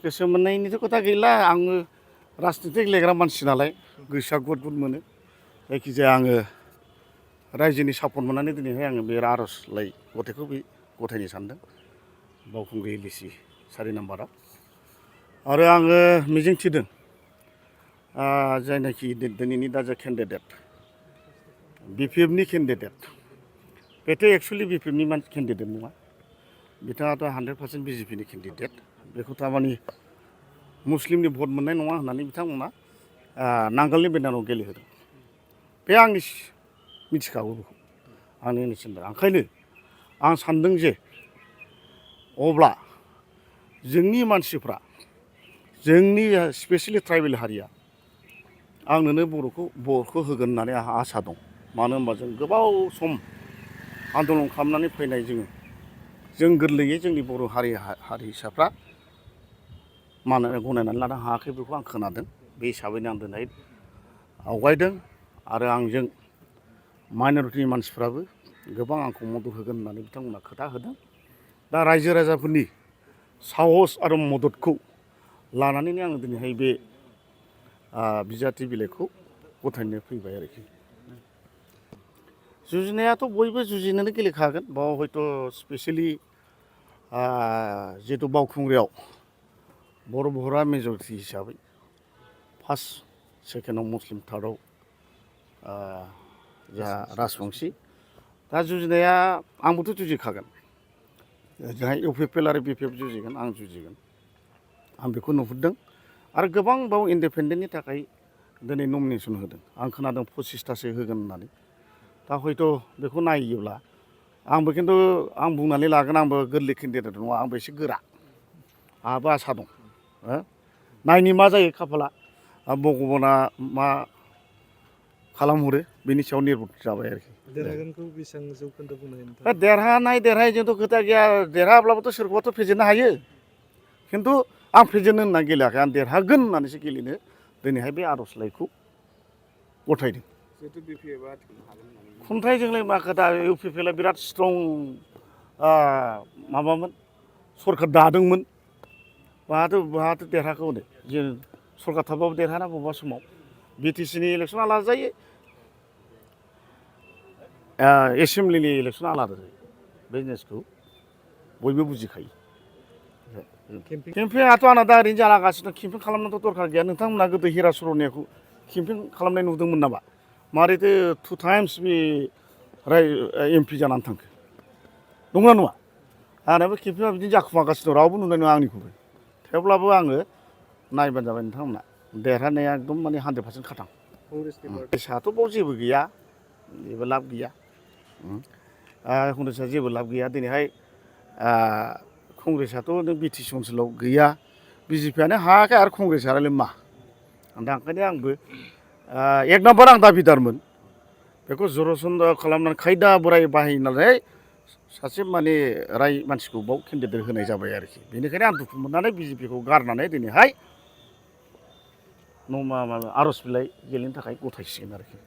गोसो मोननायनिथ' खोथा गैला आङो राजनितिक गेलेग्रा मानसि नालाय गोसोआ गुद गुद मोनो जायखिजाया आङो रायजोनि सापर्ट मोननानै दिनैहाय आङो बे आर'जलाइ गथायखौ गथायनो सानदों बावखुंग्रि एलएसि 4 नाम्बाराव आरो आङो मिजिंथिदों जायनाखि दिनैनि दा जा केन्डिडेट बिपिएफनि केन्डिडेट बेथ' एक्सुवेलि बिपिएफनि केन्डिडेट नङा बिथाङाथ' 100% बिजेपिनि केन्डिडेट बेखौ थारमाने मुस्लिमनि भट मोननाय नङा होननानै बिथांमोना नांगोलनि बेनाराव गेलेहोदों बे आंनि मिथिखागौ बेखौ आंनि इनोसेन्ट ओंखायनो आं सानदों जे अब्ला जोंनि मानसिफ्रा जोंनि स्पेसियेलि ट्राइबेल हारिया आंनोनो भटखौ होगोन होननानै आंहा आसा दं मानो होनबा जों गोबाव सम आन्दलन खालामनानै फैनाय जों गोरलैयै जोंनि बर' हारिसाफ्रा गनायनानै लानो हायाखै बेखौ आं खोनादों बे हिसाबैनो आं दिनै आवगायदों आरो आंजों माइन'रिटिनि मानसिफ्राबो गोबां आंखौ मदद होगोन होननानै बिथांमोना खोथा होदों दा रायजो राजाफोरनि साहस आरो मददखौ लानानैनो आङो दिनैहाय बे बिजाथि बिलाइखौ गथायनो फैबाय आरोखि जुजिनायाथ' बयबो जुजिनोनो गेलेखागोन बाव हयथ' स्पेसियेलि जिहेतु बावखुंग्रियाव बर' भरा मेजरिटि हिसाबै फार्स्ट सेकेन्डआव मुस्लिम थार्डआव जोंहा राजबंसि दा जुजिनाया आंबोथ' जुजिखागोन जोंहा इउपिपिएल आरो बिपिएफ जुजिगोन आं जुजिगोन आं बेखौ नुहुरदों आरो गोबां बाव इन्डिपेन्डेन्टनि थाखाय दिनै नमिनेसन होदों आं खोनादों 25थासो होगोन होननानै दा हयथ' बेखौ नायोब्ला आंबो खिन्थु आं बुंनानै लागोन आंबो गोरलै केन्डिडेट नङा आंबो एसे गोरा आंहाबो आसा दं नायनि मा जायो खाफाला भगबाना मा खालामहरो बेनि सायाव निर्भर जाबाय आरोखि देरहागोनखौ बेसेबां जौखोन्दो बुंनो हायो देरहायैजोंथ' खोथा गैया देरहाब्लाबोथ' सोरखौबाथ' फेजेननो हायो खिन्थु आं फेजेननो होनना गेलेयाखै आं देरहागोन होननानैसो गेलेनो दिनैहाय बे आर'जलाइखौ गथायदों खुंथायजोंलाय मा खोथा इउपिपिएलआ बिराद स्ट्रं माबामोन सरखार दादोंमोन बाहाथ' देरहाखौ होनो जों सरखार थाबाबो देरहाना बबेबा समाव बिटिसिनि इलेक्सन आलादा जायो एसेमब्लिनि इलेक्सन आलादा जायो बे जिनिसखौ बयबो बुजिखायो केम्पेइनआथ' आंना दा ओरैनो जालागासिनो केम्पेइन खालामनांगौ दरखार गैया नोंथांमोना गोदो हिरा सर'नियाखौ केम्पेइन खालामनाय नुदोंमोन नामा मारैथो 2 टाइम्स बे एमपि जानानै थांखो नंगौना नङा आंनाबो केम्पेइना बिदिनो जाखुमागासिनो दं रावबो नुनाय नङा आंनिखौबो थेवब्लाबो आङो नायबानो जाबाय नोंथांमोना देरहानाया एकदम माने 100% खाथां कংग्रेसआथ' बाव जेबो गैया जेबो लाब गैया कংग्रेसआ जेबो लाब गैया दिनैहाय कंग्रेसआथ' नों बिटिसि ओनसोलाव गैया बिजेपिआनो हायाखै आरो कंग्रेसआलाय मा दा ओंखायनो आंबो 1 नाम्बार आं दाबिदारमोन बेखौ जरसन्द खालामनानै खायदा बोराय बाहायनानै सासे माने मानसिखौ बाव केन्डिडेट होनाय जाबाय आरोखि बेनिखायनो आं दुखु मोननानै बिजेपिखौ गारनानै दिनैहाय आर'ज बिलाइ गेलेनो थाखाय गथायसिगोन आरोखि